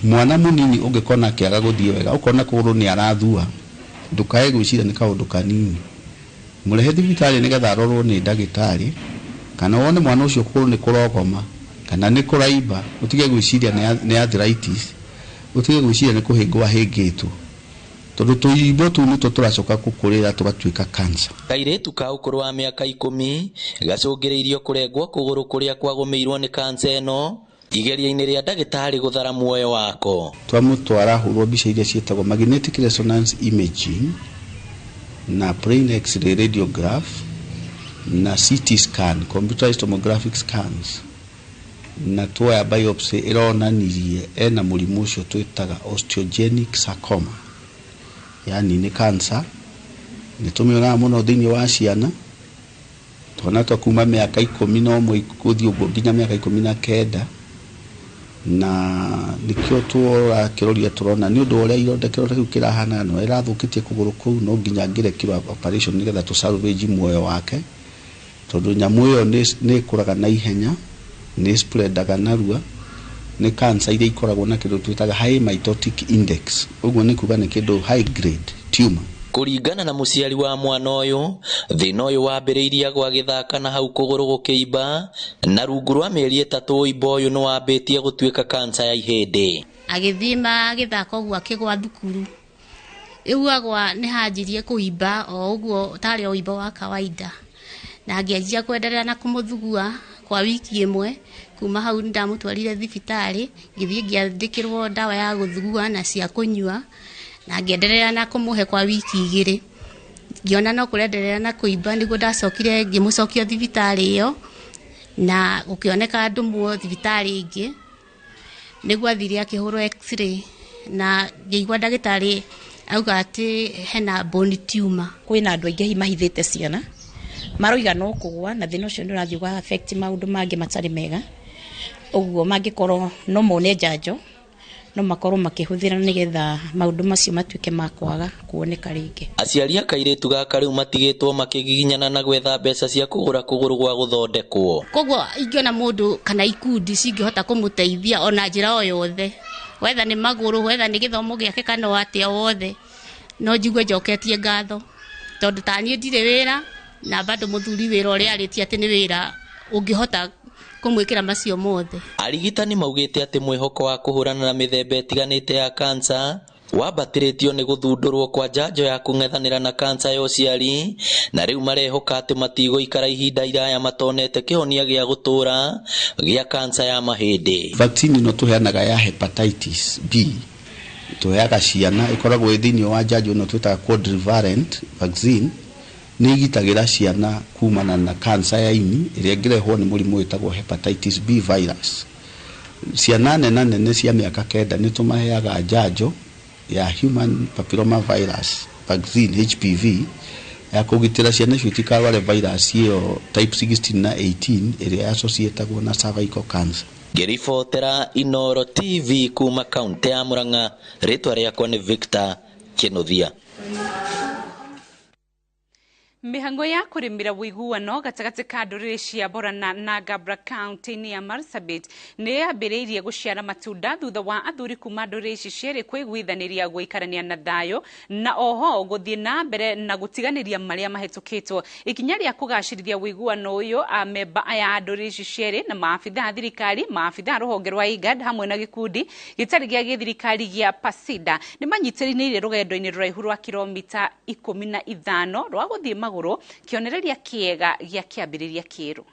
mwana mũnini ũngĩkona akĩaga gũthiĩ wega, ũkona kũgũrũ nĩ arathua, ndũkae gwĩciria nĩ kaũndũ kanini, mũrehe thibitarĩ nĩgetha arorwo nĩ ndagĩtarĩ, kana wone mwana ũcio kũgũrũ nĩ kũrogoma kana nĩ kũraimba, ũtige gwĩciria nĩ arthritis, ũtige gwĩciria nĩ kũhĩngwo ahĩngĩtwo, tondũ tũimbo tũu nĩtwo tũracoka gũkũrĩra tũgatuĩka cancer. Kairĩtu ka ũkũrũ wa mĩaka 10 gacũngĩrĩirio kũrengwo kũgũrũ kũrĩa kwagũmĩirwo nĩ kansa ĩno igeria-inĩ rĩa ndagĩtarĩ gũthara muoyo wako. Twamũtwara hũrwo mbica iria ciĩtagwo magnetic resonance imaging na plain x-ray radiograph na CT scan, computerized tomographic scans, na tuoya biopsy ĩronanirie ena mũrimũ ũcio twĩtaga osteogenic sarcoma, yani nĩ cancer. Nĩ tũmĩonaga mũno thĩinĩ wa ciana, twana twa kuma mĩaka 11 gũthiĩ ũguo nginya mĩaka 19, na nĩkĩo tũrakĩroria tũrona nĩ ũndũ ũrĩa ironda kĩronda kĩu kĩrahana no ĩrathũkĩtie kũgũrũ kũu, no nginya angĩrekirwo operation nĩgetha tũ salvage muoyo wake, tondũ nyamũ ĩyo nĩ ĩkũraga na ihenya, nĩ spreadaga narua, nĩ cancer iria ikoragwo na kĩndũ twĩtaga high mitotic index, ũguo nĩ kuga nĩ kĩndũ high grade tumor. Kũringana na mũciari wa mwana ũyũ, thĩna ũyũ wambĩrĩirie agwa agĩthaka na hau kũgũrũ gũkĩimba, na rungu rwa mĩeri 3 ũimbo ũyũ nĩ wambĩtie gũtuĩka kansa ya ihĩndĩ. Agĩthiĩ magĩthaka ũguo akĩgwa thukuru, rĩu agwa nĩ hanjirie kũimba o ũguo tarĩ o ũimbo wa kawaida, na ngĩanjia kwenderea na kũmũthugua kwa wiki ĩmwe. Kuma hau nĩ ndamũtwarire thibitarĩ, ngĩthiĩ ngĩandĩkĩrwo ndawa ya gũthugua na cia kũnyua, na ngĩenderea na kũmũhe kwa wiki 2. Ngĩona no kũrenderea na kũimba, nĩguo ndacokire ngĩmũcokia thibitarĩ ĩyo, Na gũkĩoneka ndũmwo thibitarĩ ĩngĩ nĩguo athire akĩhũrwo x-ray na ngĩigua ndagĩtarĩ auga atĩ hena bone tumor. Kwĩna andũ aingĩ hihi mahithĩte ciana maroiga no kũgwa na thĩna ũcio nĩ ũrathiĩ ũga affect maũndũ mangĩ matarĩ mega, ũguo mangĩkorwo no mone njanjo no makorwo makĩhũthĩra nĩgetha maũndũ macio matuĩke ma kwaga kuoneka rĩngĩ. Aciari a kairĩtu gaka rĩu matigĩtwo makĩgiginyana na gwetha mbeca cia kũgũra kũgũrũ gwa gũthondekwo. Koguo ingĩona mũndũ kana ikundi cingĩhota kũmũteithia ona njĩra o yothe, wetha nĩ magũrũ, wetha nĩ gĩthomo gĩake kana o atĩa wothe, no njigue njoketie ngatho tondũ ta niĩ ndirĩ wĩra na bado mũthuri wĩra ũrĩa arĩtie atĩ nĩ wĩra ũngĩhota kũmwĩkĩra macio mothe. Arigitani maugĩte atĩ mwĩhoko wa kũhũrana na mĩthemba ĩtiganĩte ya kansa wambatĩrĩtio nĩ gũthundũrwo kwa njanjo ya kũng'ethanĩra na kansa ya ũciari, na rĩu marehoka atĩ matigũikara ihinda iraya matonete kĩhonia gĩa gũtũũra gĩa kansa ya mahĩndĩ. Vaccine ĩno tũheanaga ya hepatitis B tũheaga ciana ĩkoragwo ĩ thĩinĩ wa njanjo ĩno twĩtaga quadrivalent vaccine, nĩ ĩgitagĩra ciana kumana na kansa ya ini ĩrĩa ĩngĩrehwo nĩ mũrimũ wĩtagwo hepatitis B virus. Ciana nene nene cia mĩaka 9 nĩ tũmaheaga njanjo ya human papilloma virus vaccine HPV ya kũgitĩra ciana icio itikarware virus ĩyo type 16 na 18 ĩrĩa associatagwo na cervical cancer. Ngĩribotera Inoro TV kuma kaunti ya Murang'a, rĩtwa rĩakwa nĩ Victor Kinuthia. Mihango ya kũrĩmĩra ũiguano gatagatĩ ka ndũrĩrĩ cia Borana na Gabra kaunti-inĩ ya Marsabit nĩ yambĩrĩirie gũciara matunda thutha wa athuri kuma ndũrĩrĩ ici cierĩ kwĩiguithanĩria gũikarania na thayũ na oho gũthiĩ na mbere na gũtiganĩria marĩa mahĩtũkĩtwo. Ikinya rĩa kũgacĩrithia ũiguano ũyũ, amemba aya a ndũrĩrĩ ici cierĩ na maabitha a thirikari, maabitha a rũhonge rwa IGAD hamwe na gĩkundi gĩtarĩ gĩa gĩthirikari gĩa PASIDA nĩ manyitĩrĩire rũgendo-inĩ rũraihu rwa kilomita 15 rwa gũthiĩ magũrũ, kĩonereria kĩega gĩa kĩambĩrĩria kĩerũ.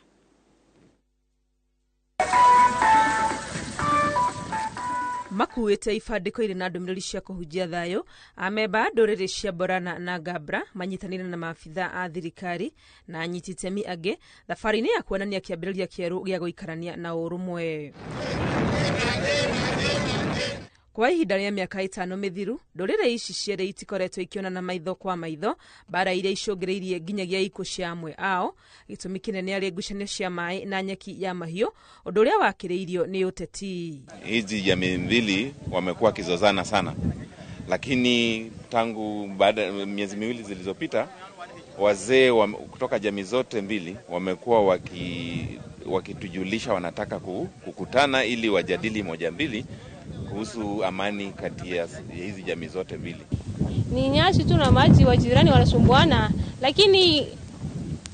Makuĩte ibandĩko irĩ na ndũmĩrĩri cia kũhunjia thayũ, amemba a ndũrĩrĩ cia Borana na Gabra manyitanĩire na maabitha a thirikari na anyiti itemi angĩ thabarĩ-inĩ ya kuonania kĩambĩrĩria kĩerũ gĩa gũikarania na ũrũmwe. Kwa ihinda rĩa mĩaka 5 mĩthiru, ndũrĩrĩ ici cierĩ itikoretwo ikĩonana maitho kwa maitho, mbara iria icũngĩrĩirie nginyagia ikuũ cia amwe ao. Gĩtũmi kĩnene arĩ ngucanio cia maĩ na nyeki ya mahiũ, ũndũ ũrĩa wakĩrĩirio nĩ ũteti. Hizi jamii mbili wamekuwa wakizozana sana, lakini tangu baada miezi miwili zilizopita wazee kutoka jamii zote mbili wamekuwa wakitujulisha wanataka kukutana ili wajadili moja mbili kuhusu amani kati ya hizi jamii zote mbili. Ni nyasi tu na maji, wajirani wanasumbuana, lakini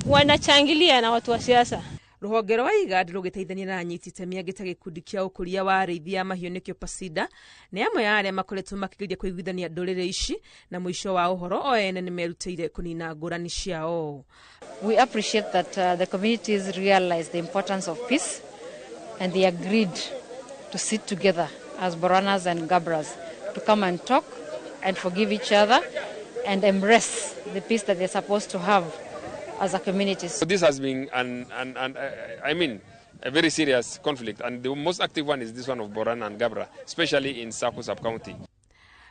wanachangilia na watu wa siasa. Rũhonge rwa IGAD rũgĩteithania na anyiti itemi angĩ ta gĩkundi kĩa ũkũria wa arĩithi a mahiũ nĩkĩo PASIDA nĩ amwe a arĩa makoretwo makĩgeria kũiguithania ndũrĩrĩ ici, na mũico wa ũhoro o ene nĩ merutĩire kũnina ngũrani ciao. We appreciate that the communities realize the importance of peace and they agreed to sit together as Boranas and Gabras to come and talk and forgive each other and embrace the peace that they're supposed to have as a community. So this has been a very serious conflict, and the most active one is this one of Borana and Gabra, especially in Saku sub-county.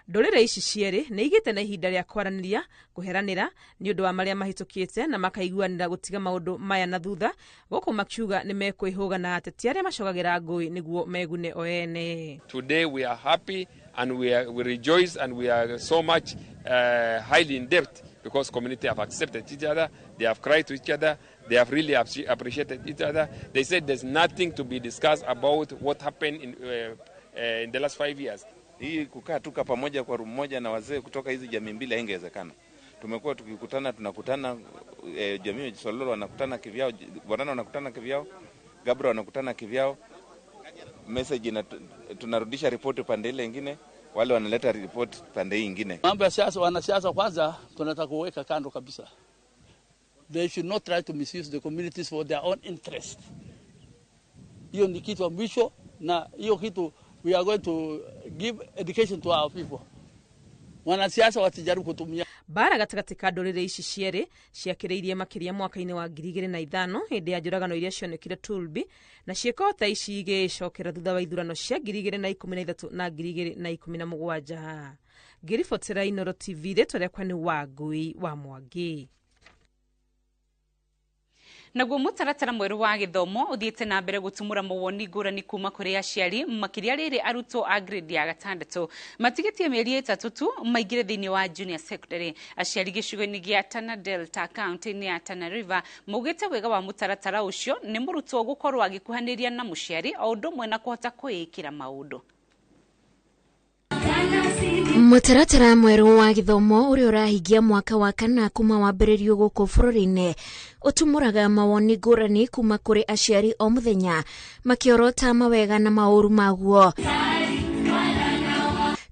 Ndũrĩrĩ ici cierĩ nĩ igĩte na ihinda rĩa kwaranĩria, kũheranĩra nĩ ũndũ wa marĩa mahĩtũkĩte na makaiguanĩra gũtiga maũndũ maya na thutha, gũkũ makiuga nĩ mekwĩhũga na ateti arĩa macogagĩra ngũĩ nĩguo megune o ene. Today we are happy and we rejoice and we are so much highly in debt because community have accepted each other, they have cried to each other, they have really appreciated each other. They said there's nothing to be discussed about what happened in the last 5 years. Hii kukaa tuka pamoja kwa room moja na wazee kutoka hizi jamii mbili haingewezekana. Tumekuwa tukikutana, tunakutana jamii ya Sololo wanakutana kivyao, Borana wanakutana kivyao, Gabra wanakutana kivyao. Message na tunarudisha ripoti pande ile nyingine, wale wanaleta ripoti pande hii nyingine. Mambo ya siasa, wanasiasa kwanza tunataka kuweka kando kabisa. They should not try to misuse the communities for their own interest. Hiyo ni kitu mwisho, na hiyo kitu we are going to give education to our people. Wanasiasa wasijaribu kutumia. Mbara gatagatĩ ka ndũrĩrĩ ici cierĩ ciakĩrĩirie makĩria mwaka-inĩ wa 2005 hĩndĩ ya njũragano iria cionekire Tulbi, na ciĩko ta ici igĩcokera thutha wa ithurano cia 2013 na 2017. Ngĩribotera Inooro TV, rĩtwa rĩakwa nĩ Wangui wa Mwangi. Naguo mũtaratara mwerũ wa gĩthomo ũthiĩte na mbere gũtumũra mawoni ngũrani kuma kũrĩ aciari, makĩria rĩrĩ arutwo a grade ya gatandatũ matigĩtie mĩeri 3 tu maingĩre thĩinĩ wa junior secondary. Aciari gĩcigo-inĩ gĩa Tana Delta kaunti-inĩ ya Tana River maugĩte wega wa mũtaratara ũcio nĩ mũrutwo gũkorwo agĩkuhanĩria na mũciari o ũndũ ũmwe na kũhota kwĩĩkĩra maũndũ. Mũtaratara mwerũ wa gĩthomo ũrĩa ũrahingia mwaka wa kana kuma wambĩrĩrio gũkũ bũrũri-inĩ ũtumũraga mawoni ngũrani kuma kũrĩ aciari o mũthenya makĩorota mawega na maũru maguo.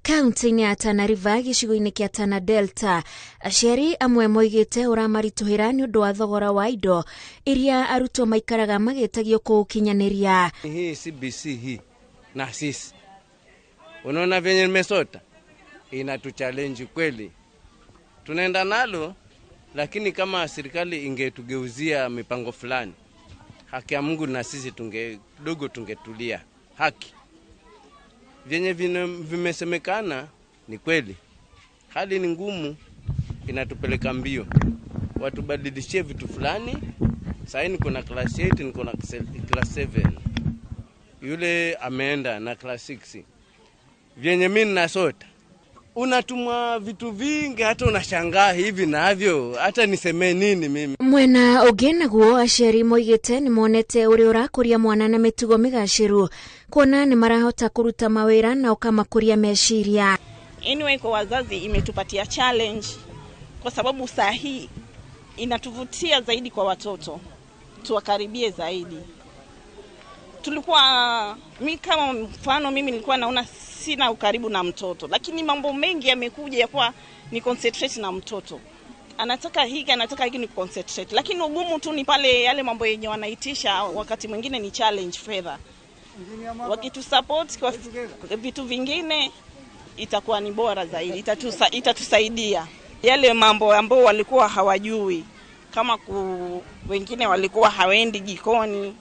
Kaunti-inĩ ya Tana River gĩcigo-inĩ kĩa Tana Delta, aciari amwe moigĩte ũramaritũhĩra nĩ ũndũ wa thogora wa indo iria arutwo maikaraga magĩtagio kũũkinyanĩria. Hii CBC hii na sisi unaona venye nimesota inatuchallenge kweli. Tunaenda nalo, lakini kama serikali ingetugeuzia mipango fulani, haki ya Mungu na sisi tunge dogo tungetulia. Haki vyenye vimesemekana ni kweli. Hali ni ngumu, inatupeleka mbio. Watubadilishie vitu fulani. Sasa niko na class 8, niko na class 7. Yule ameenda na class 6. Vyenye mimi nasota, unatumwa vitu vingi hata unashangaa hivi navyo, hata niseme nini mimi. Mwena ũngĩ naguo aciari moigĩte nĩ monete ũrĩa ũrakũria mwana na mĩtugo mĩgacĩru, kuona nĩ marahota kũruta mawĩra na ũkamakũria meciria. Anyway, kwa wazazi imetupatia challenge kwa sababu saa hii inatuvutia zaidi kwa watoto, tuwakaribie zaidi. Tulikuwa, mi kama mfano mimi nilikuwa naona sina ukaribu na mtoto, lakini mambo mengi yamekuja ya kuwa ni concentrate na mtoto. Anataka hiki, anataka hiki, ni concentrate. Lakini ugumu tu ni pale yale mambo yenye wanaitisha wakati mwingine ni challenge fedha. Wakitusupport kwa vitu vingine itakuwa ni bora zaidi, itatusaidia. Yale mambo ambayo walikuwa hawajui, kama wengine walikuwa hawendi jikoni,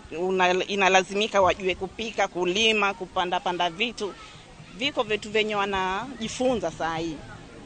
inalazimika wajue kupika, kulima, kupanda panda vitu. Viko vitu venye wanajifunza saa hii.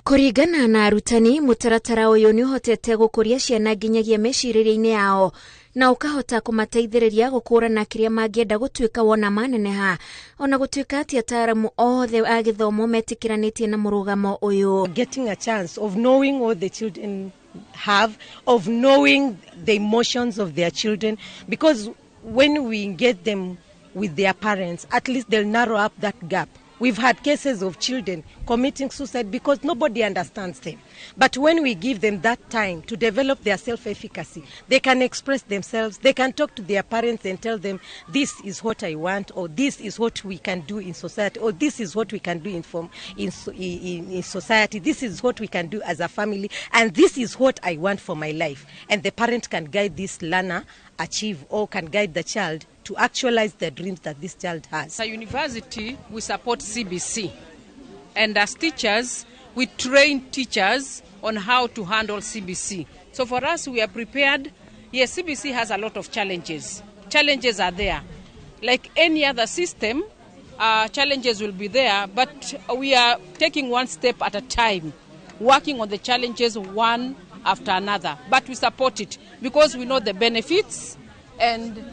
Kũringana na arutani, mũtaratara ũyũ nĩ ũhotete gũkũria ciana nginyagia mecirĩrie-inĩ yao na ũkahota kũmateithĩrĩria gũkũrana kĩrĩa mangĩenda gũtuĩka wona maneneha, ona gũtuĩka atĩ ataaramu othe a gĩthomo metĩkĩranĩtie na mũrũgamo ũyũ. Getting a chance of knowing what the children have, of knowing the emotions of their children, because when we get them with their parents, at least they'll narrow up that gap. We've had cases of children committing suicide because nobody understands them. But when we give them that time to develop their self-efficacy, they can express themselves, they can talk to their parents and tell them, this is what I want, or this is what we can do in society, or this is what we can do in society, this is what we can do as a family, and this is what I want for my life. And the parent can guide this learner achieve, or can guide the child to actualize the dreams that this child has. As a university, we support CBC. And as teachers, we train teachers on how to handle CBC. So for us, we are prepared. Yes, CBC has a lot of challenges. Challenges are there. Like any other system, challenges will be there, but we are taking one step at a time, working on the challenges one after another. But we support it because we know the benefits and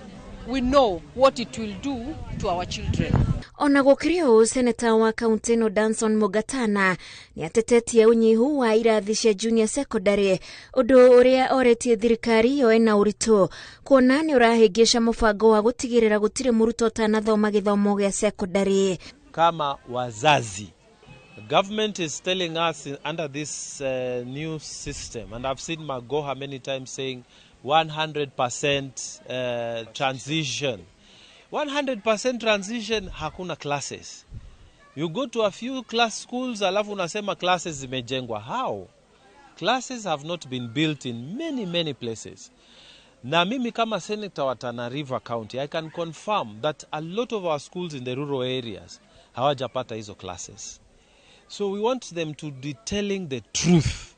we know what it will do to our children. Ona gũkĩrĩ ũũ, seneta wa kaunti ĩno Danson Mugatana nĩ atetetie ũnyihu wa irathi cia junior secondary, ũndũ ũrĩa oretie thirikari yoe na ũritũ kuona nĩ ũrahĩngĩca mũbango wa gũtigĩrĩra gũtirĩ mũrutwo ũtanathoma gĩthomo gĩa secondary. Kama wazazi, government is telling us under this new system, and I've seen Magoha many times saying 100% transition. 100% transition, hakuna classes. You go to a few class schools, alafu unasema classes zimejengwa. How? Classes have not been built in many, many places. Na mimi kama senator wa Tana River County, I can confirm that a lot of our schools in the rural areas hawajapata hizo classes. So we want them to be telling the truth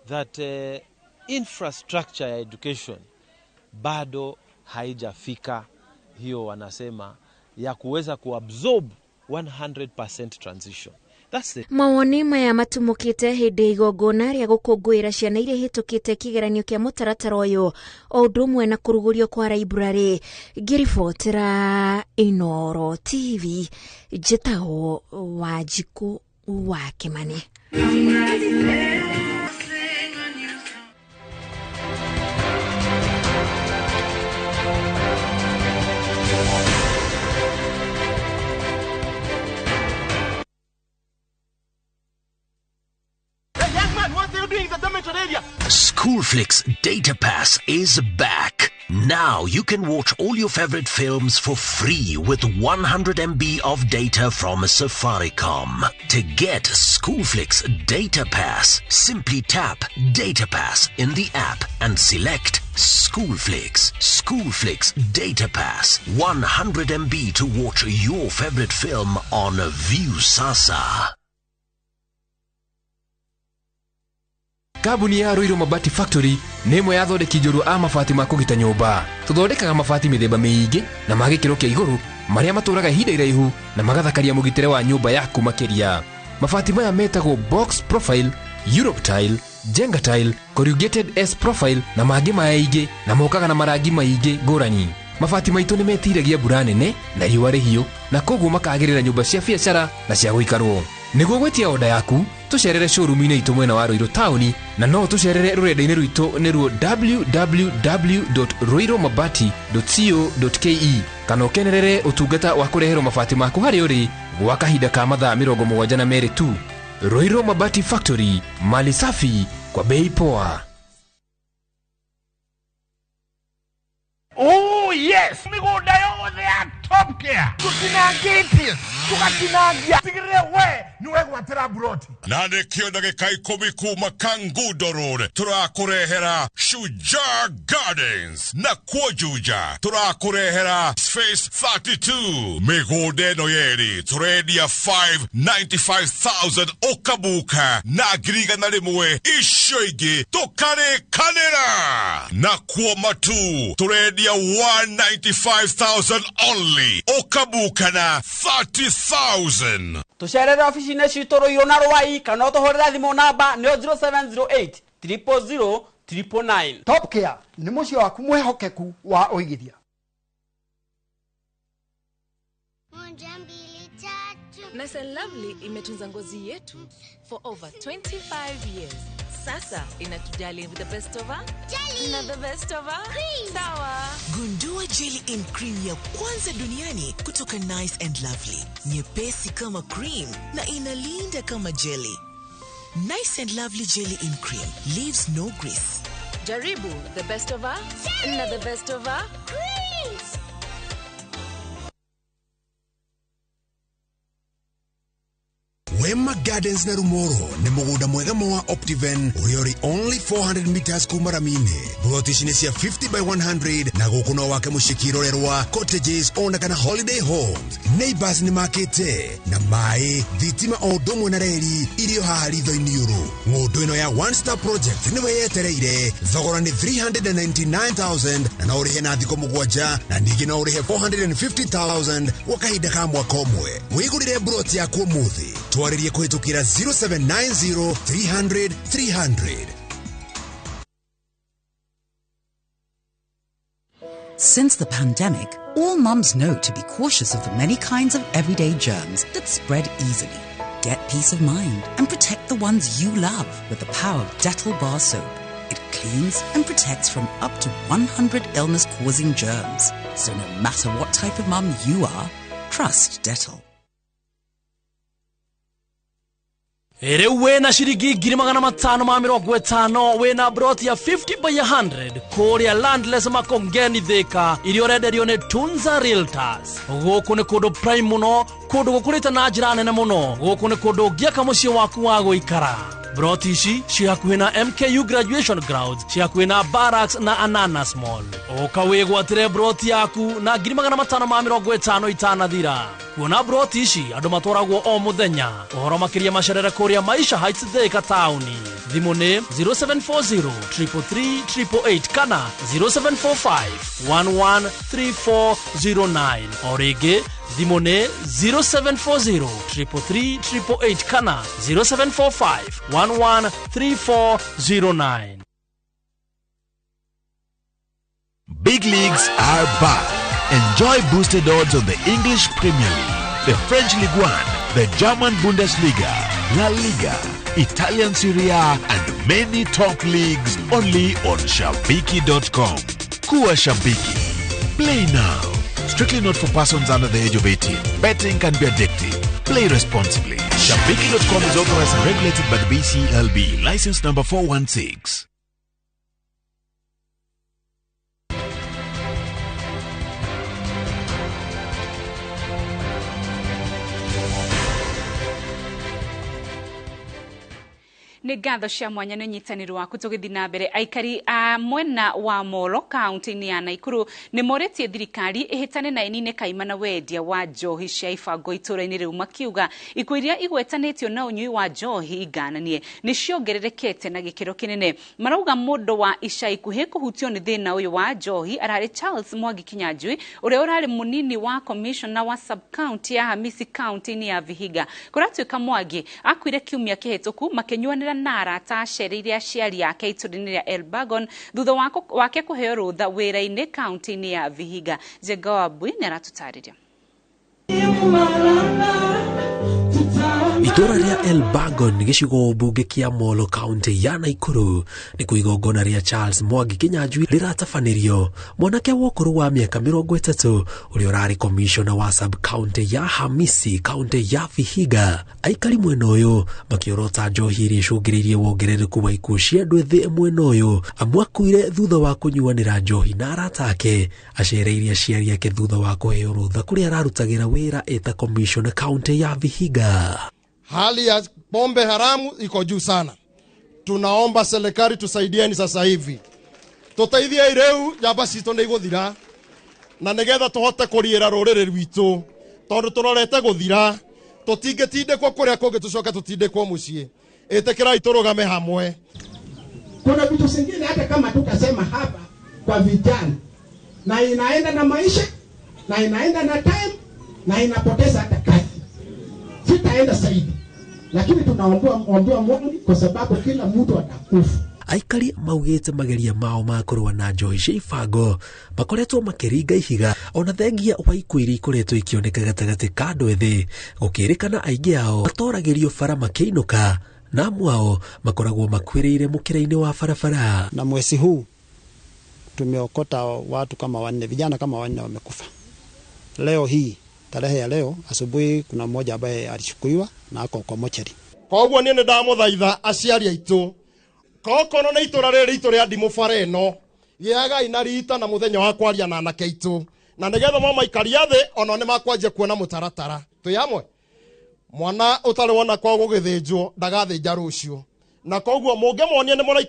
that infrastructure ya education bado haijafika hiyo wanasema ya kuweza kuabsorb 100% transition. That's it. Mawoni maya matumukite hindi igongona ria gukungũĩra ciana iria ihĩtũkĩte kĩgeranio kĩa mũtaratara ũyũ o ũndũ ũmwe na kũrugũrio kwa library. Ngĩribotera Inooro TV, njĩtagwo Wanjikũ wa Kĩmani. Schoolflix Data Pass is back. Now you can watch all your favorite films for free with 100 MB of data from Safaricom. To get Schoolflix Data Pass, simply tap Data Pass in the app and select Schoolflix. Schoolflix Data Pass, 100 MB to watch your favorite film on Viusasa. Kambuni ya Ruiru Mabati Factory nĩ ĩmwe ya athondeki njorua a mabati ma kũgita nyũmba. Tũthondekaga mabati mĩthemba mĩingĩ na ma gĩkĩro kĩa igũrũ marĩa matũraga ihinda iraihu na magathakaria mũgitĩre wa nyũmba yaku makĩria. Mabati maya metagwo box profile, Europe tile, Jenga tile, corrugated S profile na mangĩ maingĩ na mokaga na marangi maingĩ ngũrani. Mabati maitũ nĩ metiragia mbura nene na riũa rĩhiũ na koguo makagĩrĩra nyũmba cia biacara na cia gũikarwo. Nĩguo gwĩtia oda yaku tũcerere showroom-inĩ itũ mwena wa Ruiru taũni na no tũcerere rũrenda-inĩ rwitũ nĩruo www.ruirumabati.co.ke kana ũkenerere ũtungata wa kũreherwo mabati maku harĩa ũrĩ gwa kahinda ka mathaa 72 tu. Ruiru Mabati Factory, mali safi kwa bei poa. Oh yes, migunda yothe ya Top Care tutinangĩtie tugatinangia tigĩrĩre we nĩwe gwatĩra mburoti na nĩkĩo ndagĩka 10 kuma Kangundo Road tũrakũrehera Shujaa Gardens na kuo Juja tũrakũrehera Space 32 mĩgũnda ĩno yerĩ tũrendia 595,000 ũkabuka na 100,000 icio ingĩ tũkarĩkanĩra na kuo Matu tũrendia 195,000 only ũkabuka na 30,000. Tucerere ofici-inĩ citũ Ruiru na Rwai kana ũtũhũrĩre thimũ namba nĩyo 0708 000 999. Top Care nĩ mũciĩ waku mwĩhokeku wa ũigithia. Nice and Lovely imetunza ngozi yetu for over 25 years. Sasa inatujali with the best of her jelly na the best of her cream. Sawa. Gundua jelly in cream ya kwanza duniani kutoka Nice and Lovely. Nyepesi kama cream na inalinda kama jelly. Nice and Lovely jelly in cream leaves no grease. Jaribu the best of her jelly na the best of her creams. Wema Gardens na Rumoro nĩ mũgũnda mwega wa Optiven ũrĩa ũrĩ only 400 meters kuma rami-inĩ. Buroti ici nĩ cia 50 by 100 na gũkũ no wake mũciĩ kĩrorerwa, cottages ona kana holiday homes. Neighbors nĩ makĩte na maĩ, thitima o ũndũ ũmwe na reri irio haha ritho-inĩ ũrũ. Ng'ũndũ ĩno ya One Star Project nĩwe yetereire. Thogora nĩ 399,000 na no ũrĩhe na thikũ 7 na ningĩ no ũrĩhe 450,000 gwa kahinda ka mwaka ũmwe. Wĩgũrĩre buroti yaku ũmũthĩ. Twarĩrie kũhĩtũkĩra 0790 300 300. Since the pandemic, all mums know to be cautious of the many kinds of everyday germs that spread easily. Get peace of mind and protect the ones you love with the power of Dettol Bar Soap. It cleans and protects from up to 100 illness-causing germs. So no matter what type of mum you are, trust Dettol. Rĩu wĩna ciringi 550 wĩna broti ya 50 by 100 kũrĩa Landless Makongeni Thika iria ũrenderio nĩ Tunza Realtors. Gũkũ nĩ kũndũ prime mũno, kũndũ gũkũrĩte na njĩra nene mũno. Gũkũ nĩ kũndũ ũngĩaka mũciĩ waku wa gũikara. Broti ici ciĩ hakuhĩ na MKU Graduation Grounds, ciĩ hakuhĩ na Barracks na Ananas Mall. Ũka wĩgwatĩre broti yaku na 550,000 itanathira. Kuona broti ici andũ matwaragwo o mũthenya. Ũhoro makĩria macerere kũrĩa Maisha Heights Thika taũni. Thimũ nĩ 0740 333 888 kana 0745 113409. O rĩngĩ thimũ nĩ 0740 333 888 kana 0745 113409. Big leagues are back. Enjoy boosted odds on the English Premier League, the French Ligue 1, the German Bundesliga, La Liga, Italian Serie A, and many top leagues only on Shabiki.com. Kuwa Shabiki. Play now. Strictly not for persons under the age of 18. Betting can be addictive. Play responsibly. Shabiki.com is authorized and regulated by the BCLB. License number 416. Nĩ ngatho cia mwanya nĩ ũnyitanĩri waku. Tũgĩthiĩ na mbere, aikari a mwena wa Molo kaunti-inĩ ya Naikuru nĩ morĩtie thirikari ĩhĩtane na ĩnine kaimana wendia wa njohi cia ibango itũra-inĩ rĩu, makiuga ikuũ iria igwetanĩtio na ũnyui wa njohi ngananie nĩ ciongererekete na gĩkĩro kĩnene. Marauga mũndũ wa ica ikuhĩ kũhutio nĩ thĩna ũyũ wa njohi ararĩ Charles Mwangi Kinyanjui, ũrĩa ũrarĩ mũnini wa commissioner wa sub county ya Hamisi kaunti-inĩ ya Vihiga. Kũratuĩka Mwangi akuire kiumia kĩhĩtũku makĩnyuanĩra na arata acereire aciari ake itũra-inĩ rĩa Elbagon thutha wake kũheo rũtha wĩra-inĩ kaunti-inĩ ya Vihiga. Njenga Wambui nĩ aratũtarĩria. Itũra rĩa Elbagon gĩcigo mbunge kĩa Molo kaunti ya Naikuru nĩ igongona rĩa Charles Mwangi Kinyanjui rĩratabanĩrio. Mwanake wa ũkũrũ wa mĩaka 30 ũrĩa ũrarĩ commissioner wa sub county ya Hamisi kaunti ya Vihiga. Aikari mwena ũyũ makĩorota njohi iria icũngĩrĩirie wongerereku wa ikuũ cia andũ ethĩ mwena ũyũ. Amwe akuire thutha wa kũnyuanĩra njohi na arata ake. Acereire aciari ake thutha wa kũheo rũtha kũrĩa ararutagĩra wĩra eta commissioner kaunti ya Vihiga. Hali ya pombe haramu iko juu sana. Tunaomba serikali tusaidieni sasa hivi. Tuteithie rĩu njamba citũ nĩ igũthira na nĩgetha tũhote kũriĩra rũrĩrĩ rwitũ, tondũ tũrorete gũthira. Tũtingĩtindĩkwo kũrĩa kũngĩ tũcoke tũtindĩkwo mũciĩ. Ĩtĩkĩrai tũrũgame hamwe. Kuna vitu zingine hata kama tukasema hapa kwa vijana, na inaenda na maisha na inaenda na time na inapoteza hata kazi. Sitaenda zaidi, lakini tunaomba Mungu kwa sababu kila mtu atakufa. Aikari maugĩte mageria mao ma kũrũa na njohi cia ibango makoretwo makĩringa ihiga ona thengia wa ikuũ iria ikoretwo ikĩoneka gatagatĩ ka andũ ethĩ, gũkĩrĩkana aingĩ ao matoragĩrio bara makĩinũka na amwe ao makoragwo makuĩrĩire mũkĩra-inĩ wa barabara. Na mwezi huu tumeokota watu kama wanne, vijana kama wanne wamekufa. Leo hii tarehe ya leo asubuhi kuna mmoja ambaye alichukuliwa na ako kwa mochari. Koguo niĩ nĩndamũthaitha aciari aitũ, kokorwo nĩ itũra rĩrĩ itũ rĩa ndimũ bara ĩno, gĩagai na rita na mũthenya wa kwaria na anake aitũ, na nĩgetha mamaikaria thĩ ona nĩ makwanjia kuona mũtaratara. Twĩ hamwe? Mwana ũtarĩ wona kwa gũgĩthĩnjwo ndagathĩnja rũciũ, na koguo mũngĩmonia nĩ mũraikara